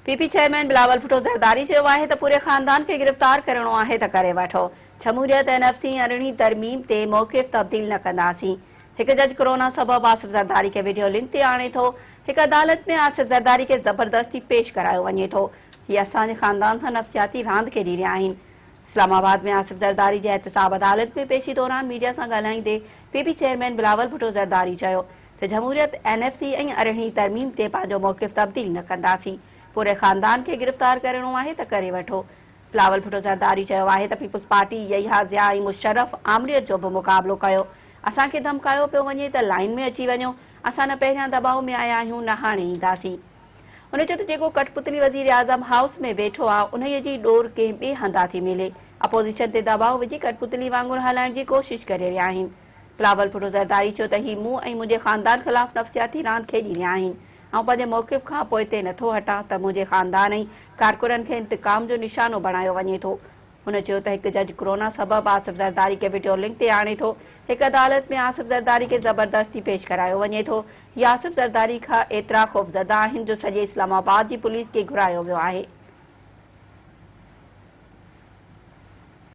P P chairman Bilawal Bhutto Zardari چيو آهي ته پوري خاندان کي گرفتار ڪرڻو آهي ته ڪري وٺو، جمهوريت اين ايف سي ارڙهين ترميم تي موقف تبديل نه ڪنداسين. هڪ جج ڪورونا سبب آصف زرداري کي وڊيو لنڪ تي آڻي ٿو، هڪ عدالت ۾ آصف زرداري کي زبردستي پيش ڪرايو وڃي ٿو، هي اسان جي خاندان سان نفسياتي راند کيڏي رهيا آهن. اسلام آباد ۾ آصف زرداري جي احتساب عدالت ۾ پيشي دوران ميڊيا سان ڳالهائيندي P P chairman Bilawal Bhutto Zardari چيو ته جمهوريت، اين ايف سي ۽ ارڙهين ترميم تي پنهنجو موقف تبديل نه ڪنداسين، پوري خاندان کي گرفتار ڪرڻو آهي ته ڪري وٺو. بلاول ڀٽو زرداري چيو آهي ته پيپلز پارٽي يحيٰ ضياء ۽ مشرف آمريت جو به مقابلو ڪيو، اسان کي ڌمڪايو پيو وڃي ته لائين ۾ اچي وڃو، اسان نه پهريان دٻاء ۾ آيا آهيون نه هاڻي اينداسين. هن چيو ته جيڪو ڪٺپتلي وزيراعظم هائوس ۾ ويٺو آ انهيء جي ڏور ڪنهن ٻئي هنڌان ٿي ملي، اپوزيشن تي دٻاء وجهي ڪٺپتلي وانگر هلائڻ جي ڪوشش ڪري رهيا آهن. بلاول ڀٽو زرداري چيو ته هي مون ۽ منهنجي خاندان خلاف نفسياتي راند کيڏي رهيا آهن، آئون پنهنجي موقف کان پوئتي نٿو هٽان ته منهنجي خاندان ۽ ڪارڪنن کي انتقام جو نشانو بڻايو وڃي ٿو. هن چيو ته هڪ جج ڪرونا سبب آصف زرداري کي وڊيو لنڪ تي آڻي ٿو، هڪ عدالت ۾ آصف زرداري کي زبردستي پيش ڪرايو وڃي ٿو، هي آصف زرداري کان ايترا خوفزده آهن جو سڄي اسلام آباد جي پوليس کي گهرايو ويو آهي.